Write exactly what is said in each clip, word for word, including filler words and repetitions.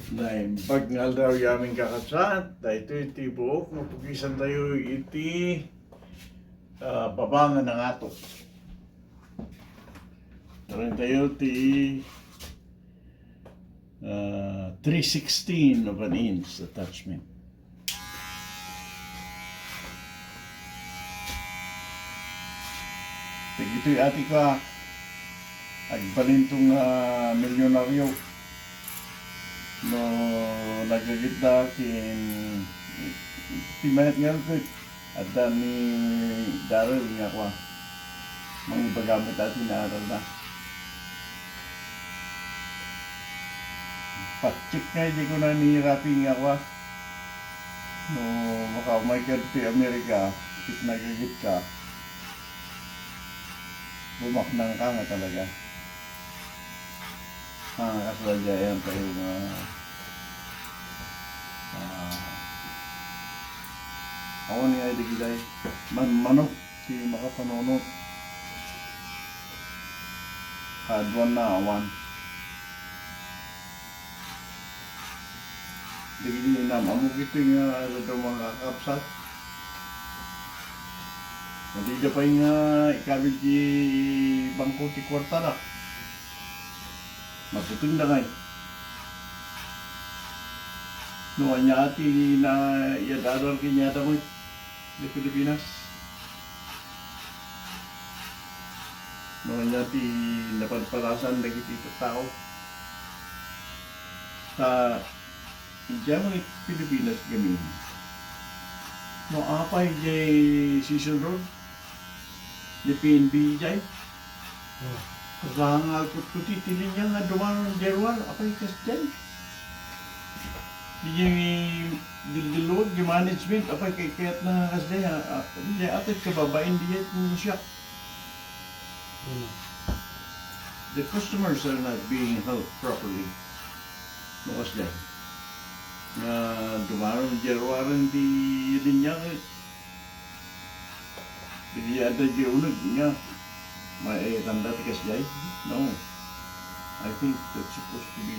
Naimbag nga aldaw, amin kakabsat. Daytoy ti buok nga pugisantayo iti, ah, baba nga nangato. Tarintayo ti, ah, three sixteen of an inch attachment. Dagitoy ati ko, ah, agbalinto nga milyonaryo no nagagitda ken ti mayat nga rukit. Adda ni Daryl nga kua, mangibaga met ti naaralna. Patsek nga idi kuna ni Rafi nga kua, no makaumay ka ti Amerika, ket nagagit ka, bumaknang ka nga talaga. Ah, kasla diay ayan tayo nga, ah, awan nga idi giday. Man-, manok ti makapanunot. Kaduan na awan. Dagiti inam-amok iti nga adda mga kakabsat. Adda pay nga ikabil ti bangko ti kuartada. Mabutengda ngay. No ania ti naiyad-adal kaniada met ti Pilipinas. No ania ti napadpadasan dagiti tattao. Ta idiay met Pilipinas gamin. No apay idiay Sison Road, idiay P N B idiay. Hmm. Agassaang alkutkuti ti linia nga dumanon idiay ruar, apay kasdiay? Idiay dildilluag, idiay management, apay kay kayatna kasdiay, a, a, idiay atek kababain idiay ti siak. Hmm. The customers are not being helped properly. No kasdiay. Nga dumanon idiay ruar ti linia, idi adda idiay uneg nga, maitanda ti kasdiay? No. I think that's supposed to be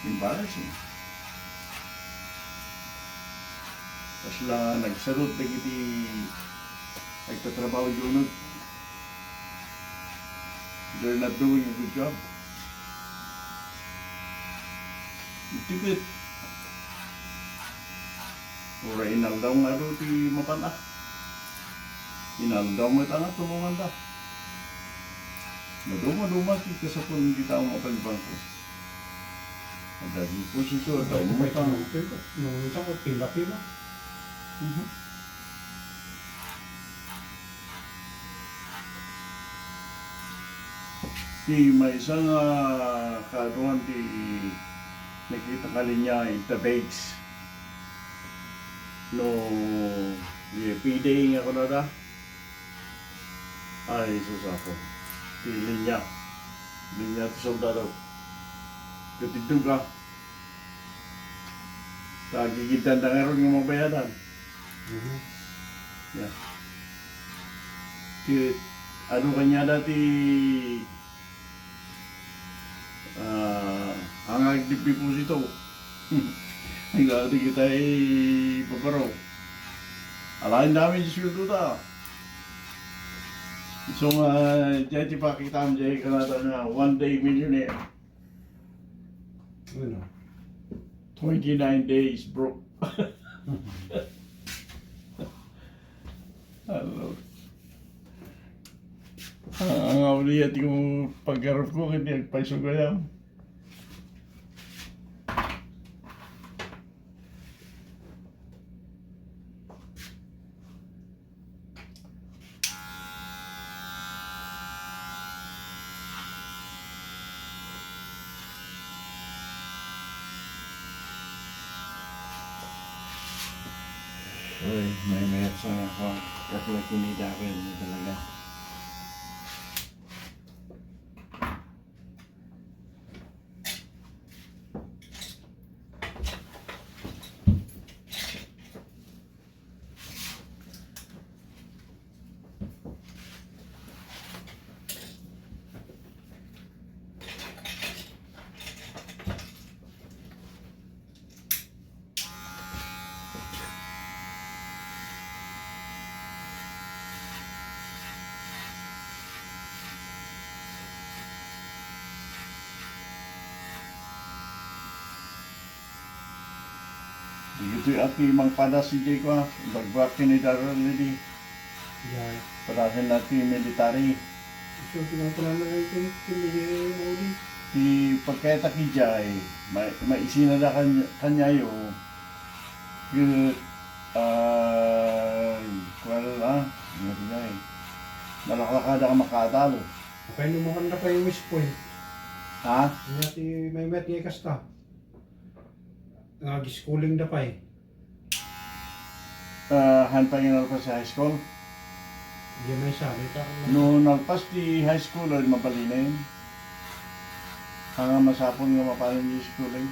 embarrassing. Kasla nagsalut dagiti agtatrabaho idiay uneg. They're not doing a good job. Iti ket, uray inaldaw nga adu ti mapan-a. Inaldaw met a nga tulonganda. Maduma-duma ti kasapul ti tao nga agbangko. Adda deposito, adda umutang. Nung minsan ko, pila-pila. Mhm. Ti maysa nga kaaduan ti nakita nga linia ita Bates. No, di payday nga kunada. Ay, sus, Apo. Ti linia. Linia ti soldado. Katiddong ka. Ta agigiddanda ngarud nga mabayadan. Mhm. Yeah. Ti, adu kaniada ti, ah, angag ti deposito. Ay, dati kita ay paparo. Alaen dami ti sweldo ta. So, nga, diay ti pakitaem, diay kanada nga one day millionaire. Ano? Twenty-nine days broke. Ano? Ah, ang auliat yung paggarap ko, hindi nagpaisog kaya. Uy, may mayat sa ako. Kakuha kinita ko yun talaga. Dagitoy a ti mangpadas idiay kua, ibagbaga ken ni Darrell idi. Idiay. Padasen na ti military. Isu ti mangpadas na iti, iti, iti mauli. Ti pagkayatak idiay, ma-, maisinada kan-, kaniayo. Ket, ah, kuan, ah, ano idiay? Nalaklakada nga makaadal. Apay no makanda pay West Point? Ha? Ania ti maymayat nga ikasta? Nga ag-schooling da pay. Ah, han pay nga nalpas ti high school? Di maysa, di ta. No nalpas ti high school, ay mabalinen. Haan nga masapul nga mapanen ti schooling.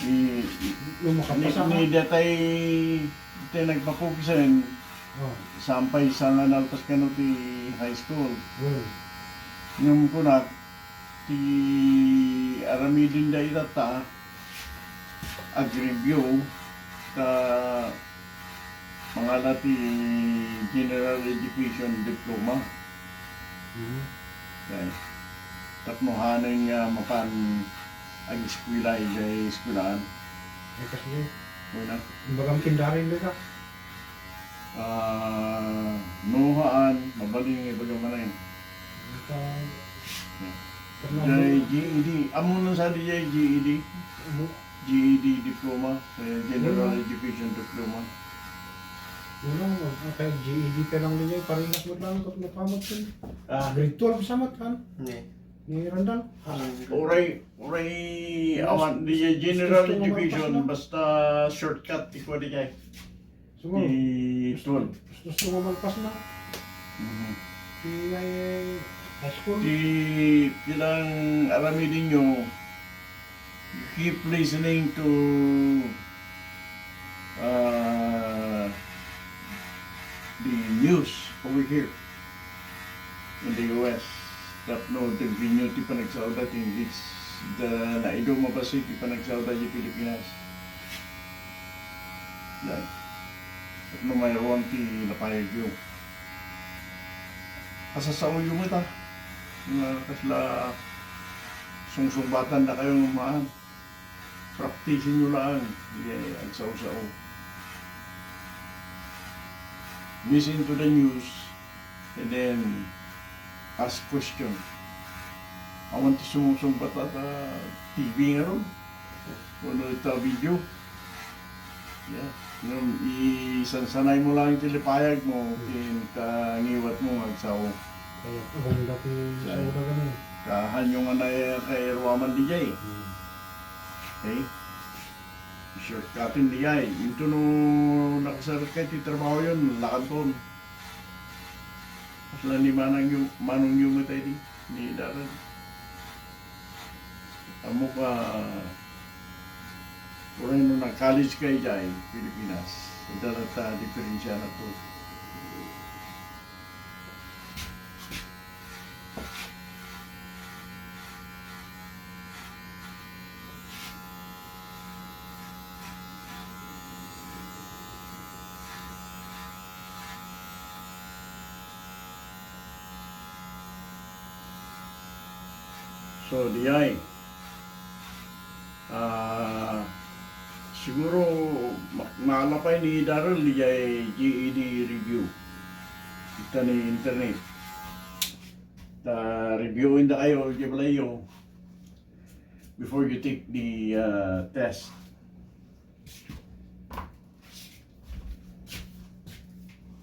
I, i, No makapasa ni, ka. Ni datay, ti nagpapukisen, Oh. Saan pay sa nga nalpas kano ti high school. Hmm. Ngem kunak, ti aramidenda itatta, ag-review, ta mangala ti General Education Diploma. Hmm. Okay. Tapno hanen nga mapan ag-eskwela idiay eskwelaan. Ay, kasi, Wala. Imbagam kindergarten, di ka? Ah, no, haan, mabalin nga ibaga manen. Ita, Yeah. Fernando. Jay G E D. Amo na sa di jay G E D? Amo. G E D diploma, eh, General Wala. Education Diploma. Wala, mag-, kay G E D ka lang din yan. Parehas mo lang, kung napamag yun. Ah. Grade twelve sa mat, ano? Hindi. Ni Randall. Ah. Uray, uray, Yes. awan, di jay General Gusto ko Education, mapasok. Basta shortcut, ikaw di jay. Siguro. Di tuon. Gusto mo malpas na? Mhm. Di ay high school? Di, di lang aramidin nyo, keep listening to, uh, the news over here in the U S. Tapno, continue ti panagsaoda ti English. Da, naidum a basi ti panagsaoda ti Pilipinas. Yan. Tapno, mayroon ti napayagyo. Kasasaoyo met, ah. Nga kasla sungsungbatandakayo nga maan. Practice-en nyo laeng. Di agsao-sao. Listen to the news. And then, ask question. Awan ti sumsungbat ata T V ngarud. Wenno ita video. Yeah. Ngem, isansanay mo lang ti lipayag mo, Hmm. ken kangiwat mo nga agsao. Kaya, awan dati Say. Sa ura gani. Kahanyo nga na kairuaman di jay. Hmm. Okay? Shortcut-en di jay. Into no nakasarit ka ti trabaho yon, lakadton. Kasla ni manang yu-, manong yu met ay di, ni Darren. Ammok a, uray no nag-college ka idiay Pilipinas, adda latta a diferensiana to. So, di ay. Ah, siguro, ma-, maala pay ni Darrell, di ay G E D review. Ita ni internet. Ta, review-en dakayo, di balayo. Before you take the, uh, test.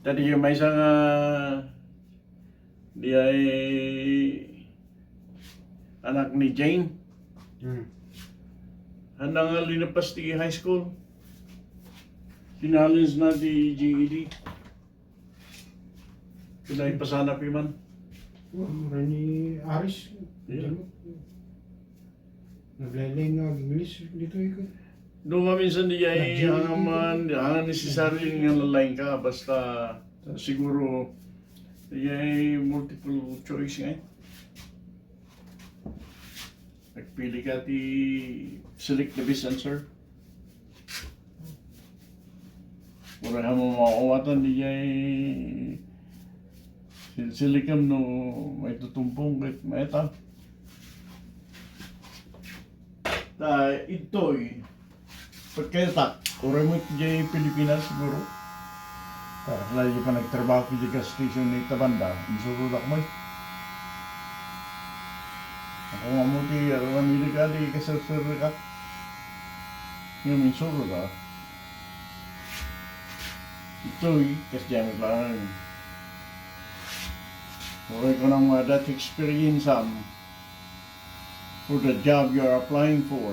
Daytoy maysa nga, di ay anak ni Jane. Hmm. Haan nga linappas ti high school. Challenge na ti G E D. Pinaipasana pi man. Oh, ni Aris. Yeah. Nagleleng nga English dito, ikaw. No, maminsan di ay Nag-G E D. Hangaman, hangan necessary nga nalain ka, basta siguro, di ay multiple choice nga eh. Nagpili ka ti select the best answer. Uray mo maawatan di jay silsilikem no maitutumpong ket maeta. Ta idtoy, pagkayatak, uray mo iti Pilipinas siguro. Ta kasla iti panagtrabaho iti gas station ita banda, insurodak met. Ako nga mo ti aramidek a di kaserserka. Ngem insuroda. Idtoy, kas diay met laeng. Uray kunam nga adda ti experience-am for the job you are applying for,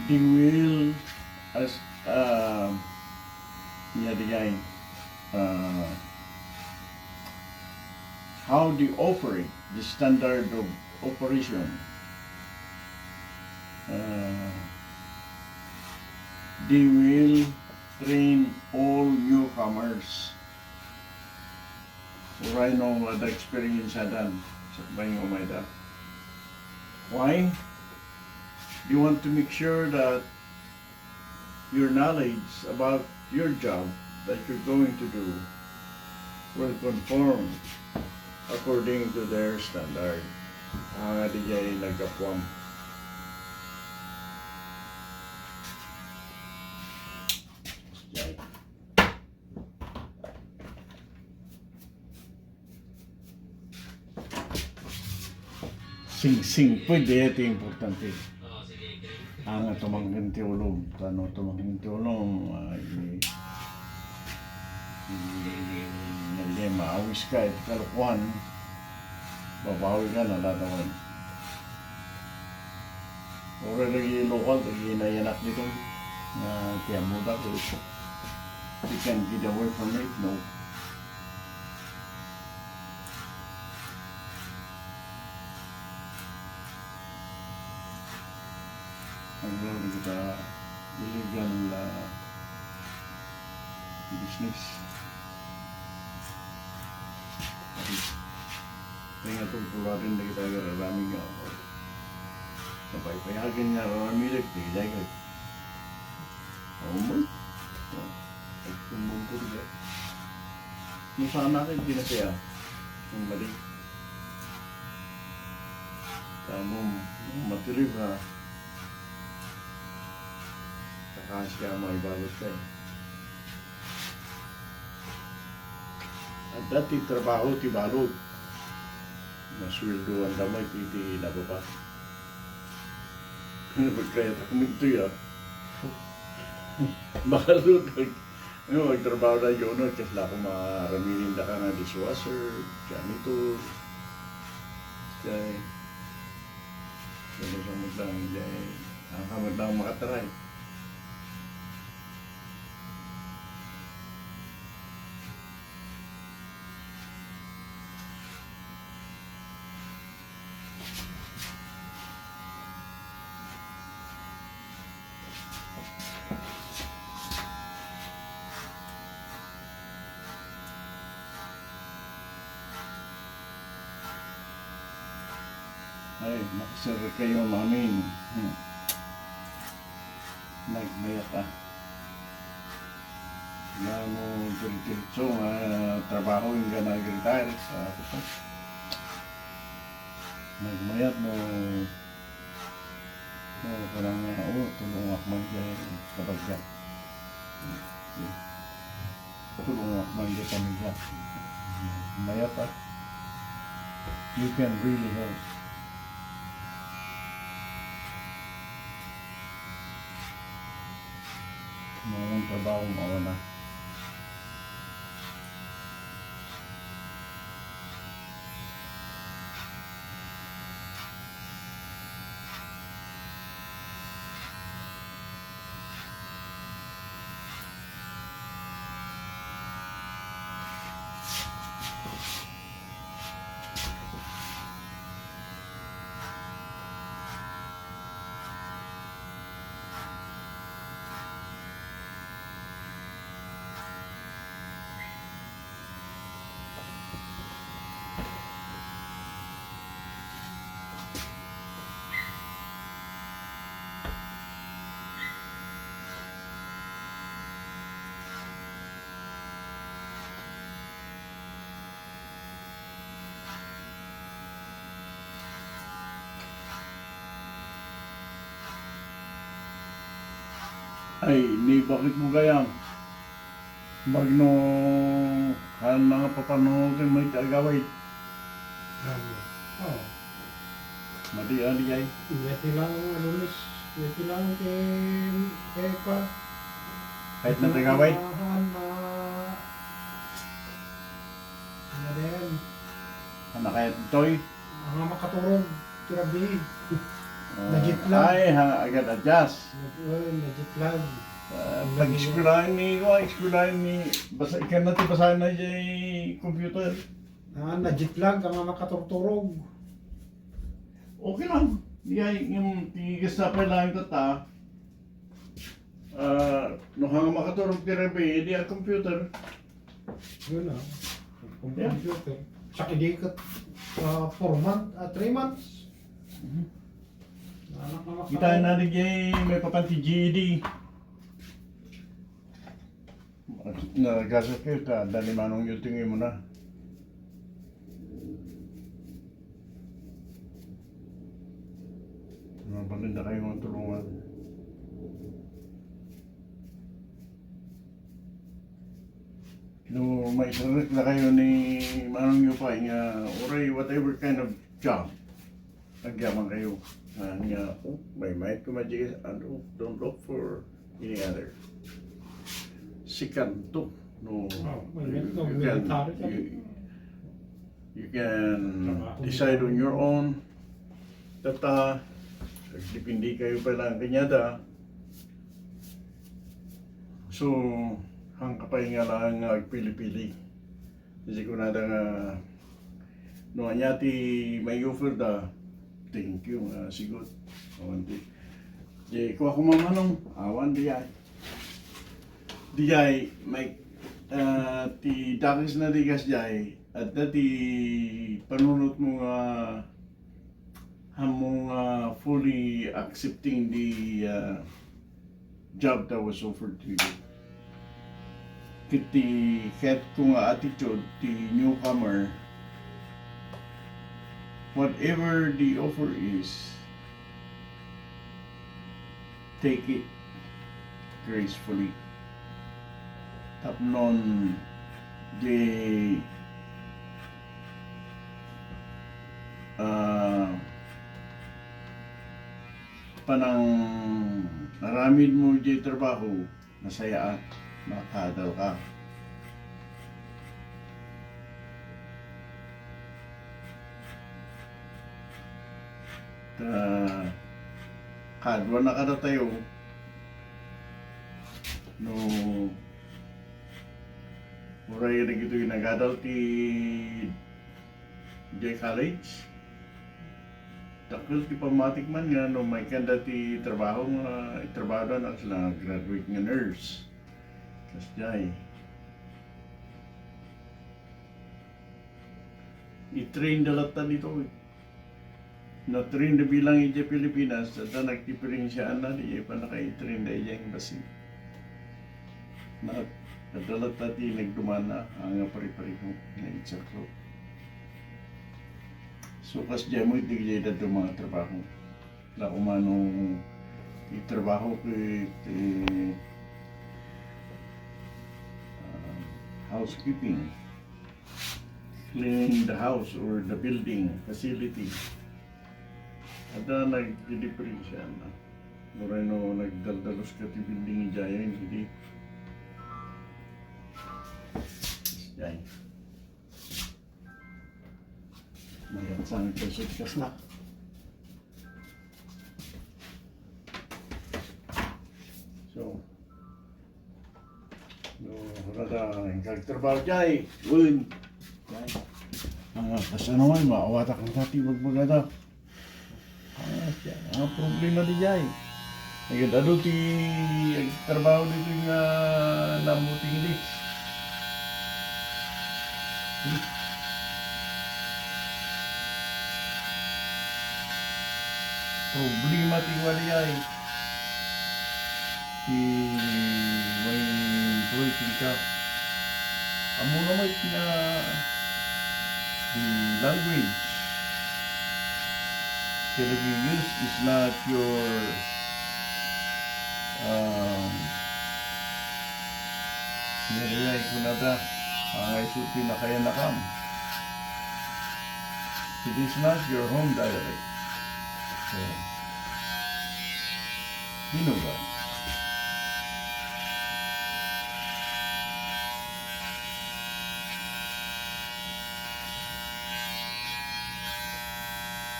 they will as, uh, yeah, the guy, uh, how they operate, the standard of operation. Uh, they will train all newcomers. Uray no adda experience-adan, sakbay nga umayda. Why? You want to make sure that your knowledge about your job that you're going to do will conform according to their standard. Nga diay naggapuam. Singsing, pwede, ito importante. Ang tumangin ti ulog, tano tumangin ti ulog, ay, ay, ay, maawis ka, iti kalokohan, babawi ka, naladawan. Uray lagi lokal, lagi nayanak dito, nga tiyamuda ko. You can get away from it, no? Ang kita illegal, ah, business. Kaya nga itong pularin na kita aramid nga ako. Napaypayagan nga aramid, eh, kaya nga. Awan mo. Ay, kung munto di ba? Yung sana akin, di na siya. Yung mali. Tamo, matirib ha. Saka siya maibagot ka eh. Adda ti trabaho ti balud. Masweldoan da met iti nababa. Pagkayat kami ito ya. Balud. Ano, magtrabaho da yun, no? Kasla ko maraminin da ka nga dishwasher, janitor. Kaya, ano sa mo lang, hindi, ang kamot lang makataray. Ay, makasir kayo, mamin. Hmm. Nagmayat, ah. Nga no, diretso nga trabaho yung gana retire sa ako. Nagmayat no, no, kanang, oh, tulungak man kay kabagya. Tulungak man kay pamilya. Mayat, ah. You can really help. Maunang trabaho, mauna. Ay, ni bakit mo gayam? Magno, han mga papanunod ti may ti agawid. Amen. Oh. Madi, ali ay. Iyati lang, Lunes. Iyati lang kay, kay pa. Kahit na tagawid? Ahan na. Ano din? Ano kaya, Toy? Mga makaturog, ti rabii. Ah, na-jet lag. Ay, ha, agad adjust. Nag-, oh, na-jet lag. Ah, ang pag-eskwelahan ni, oh, eskwelahan ni, basa, ikan na ti basahan na jay computer. Ah, na-jet lag, ang mga makaturturog. Okay lang. Di ay, yung tigas na pa lang ito ta. Ah, no, hanggang makaturog ti rabii, di a computer. Yun na. Kung computer. Sa kidikit, ah, four month, ah, three months. Mhm. Anak na kita na di jay may papan ti G E D. Nagasat kayo ta, dani manong yuting mo na. Mabalin na kayo mga tulungan. No, maisarek na kayo ni manong yupa nga, uray, whatever kind of job. Agyaman kayo. Ah, nga, oh, may mic ko, magic, ano, don't look for any other. Second to, no, oh, you, you can, you, you can decide on your own. Tata, depende kayo pa lang kanyada. So, ang kapay nga lang nga agpili-pili. Kasi kunada nga, no, anya ti may offer da, thank you, nga sigut. Awan ti, di, kua ko mamanong, awan di ay. Di ay, may, ah, ti dakes na di kas di ay, at na ti panunot mo nga, Among, uh, fully accepting the, uh, job that was offered to you. Ket ti, ket ko nga attitude ti newcomer, whatever the offer is, take it gracefully. Tapnon, di, ah, panang aramid mo di trabaho, nasayaat, makadal ka. Ta, kadua na kadatayo, no, uray dagitoy nagadal ti diay college, dakkel ti pammatik man nga no maikkan da ti trabaho nga itrabaho da, na sila graduate nga nurse. Kasdiay. I-train da latta ditoy. Na-train da bilang idiay Pilipinas, adda nagdiperensiaan na di pannaka-i-train da idiay embassy. Na, adda latta ti nagdumana, nga pare-pareho, nga insakto. So, kasdiay mo, iti diay daduma nga trabaho. La umano itrabaho ko iti, ah, housekeeping, cleaning the house or the building facility. Adda nagdidiperensiaan na. Uray no nagdaldalos ka ti building idiay, hindi. Diay. Mayat sa amin, sweet kas na. So, no, rada, ang kagtrabaho jay, wen. Jay. Ah, kasano man, maawatak na dati, magbagada. Ah, siya, ang problema di jay. Agad adu ti agtrabaho ditoy nga namuting di. Problema ti wali ay ti may employee ti ka. Ammona met nga the language that you use is not your, um, Nariay kunada, angay isu ti nakayanakam. It is not your home dialect. So, Hinugan.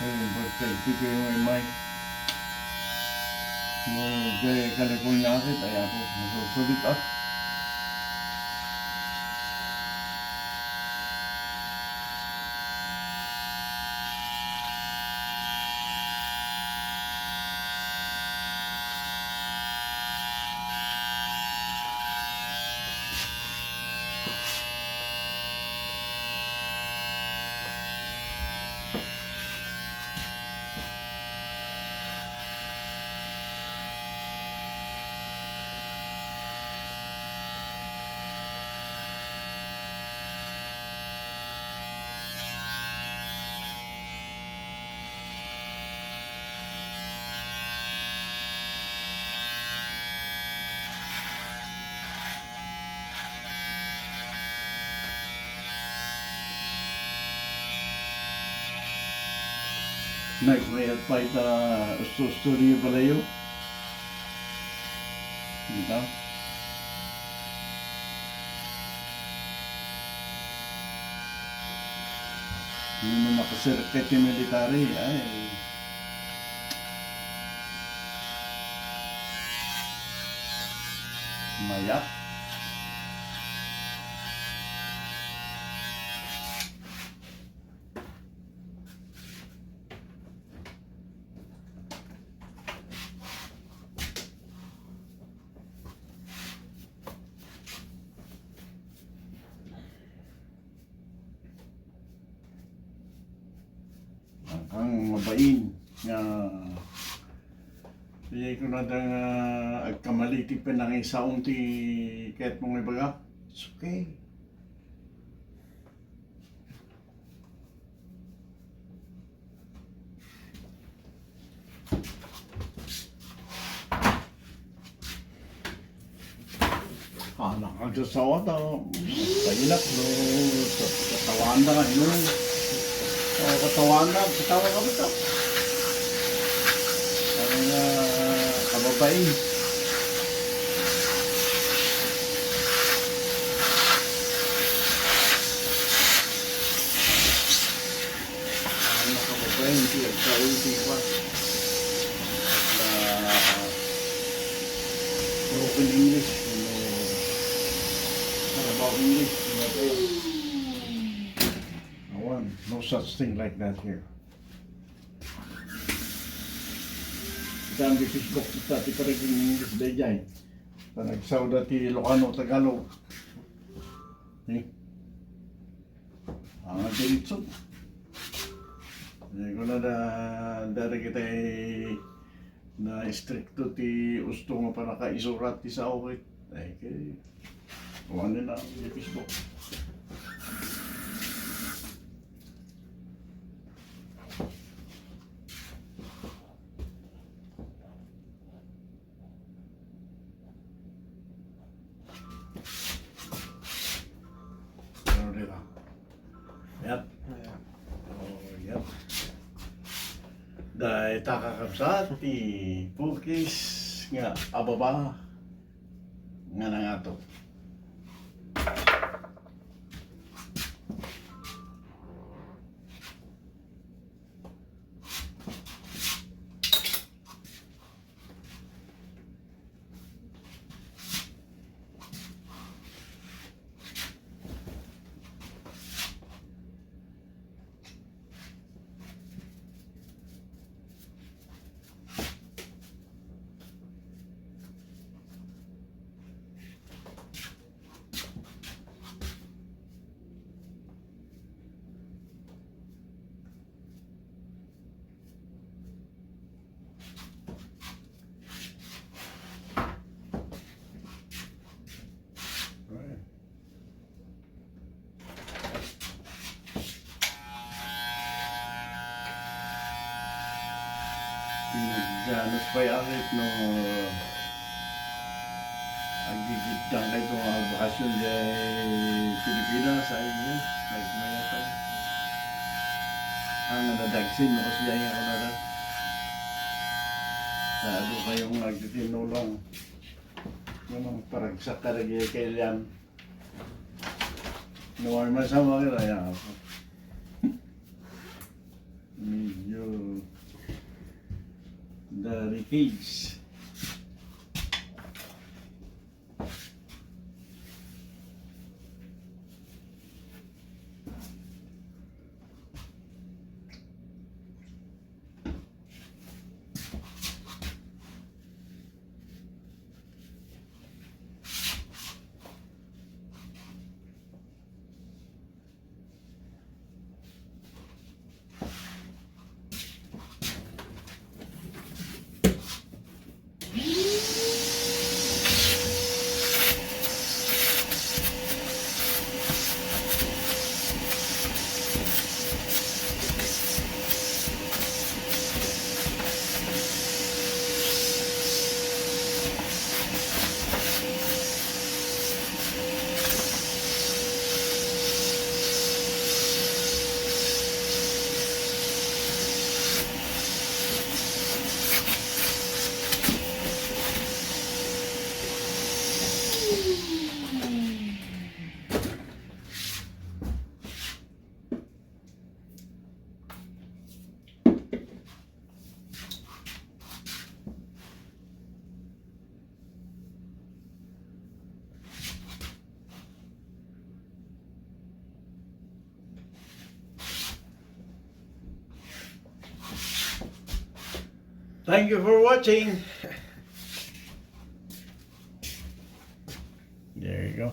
Ay, importante kayo nga imay. Nga diay California akit, ay apo, masusulit ah. Nagmayat pay ta usto-usto ni balayo. Dita. Nino makaserka ti military, ay. Mayat. Ang mabain nga, di ko na da nga agkamali ti panangisaom ti ket mong ibaga. It's okay. Anak, agsasawa ta. Kainak, no, sa, katawan na nga, no. Oh, katawan na, katawan ka ba ito? Ang, ah, kababain. Ang mga kababayan, hindi, ang tao, hindi pa. Na broken English, you know, Carabao English, you know, awan, no such thing like that here. Kita ang Facebook, kita ti parang English, dayjay. Panagsaw da ti Ilocano, Tagalog. Eh? Ang diritso. Ay, kuna da, dari kita na istrikto ti usto nga panakaisurat ti sao ket. Ay, kay, kuhanen na ang Facebook. Pero di ba? Yat. Oh, yat. Dahil takakabsat, ti pukis nga ababa nga nangato. Pinagdanos pay arit no aggigit Diyan kayo nga bakasyon diay Pilipinas, ay, yes, ay, kumayatan. Ang nadagsin mo kasi diyan nga kunada. Sa adu kayong nagtitinulong. Yung mga paragsak ka lagi kay Elian. Nuwar man sa mga kaya ako. Medyo dari cage. Thank you for watching. There you go.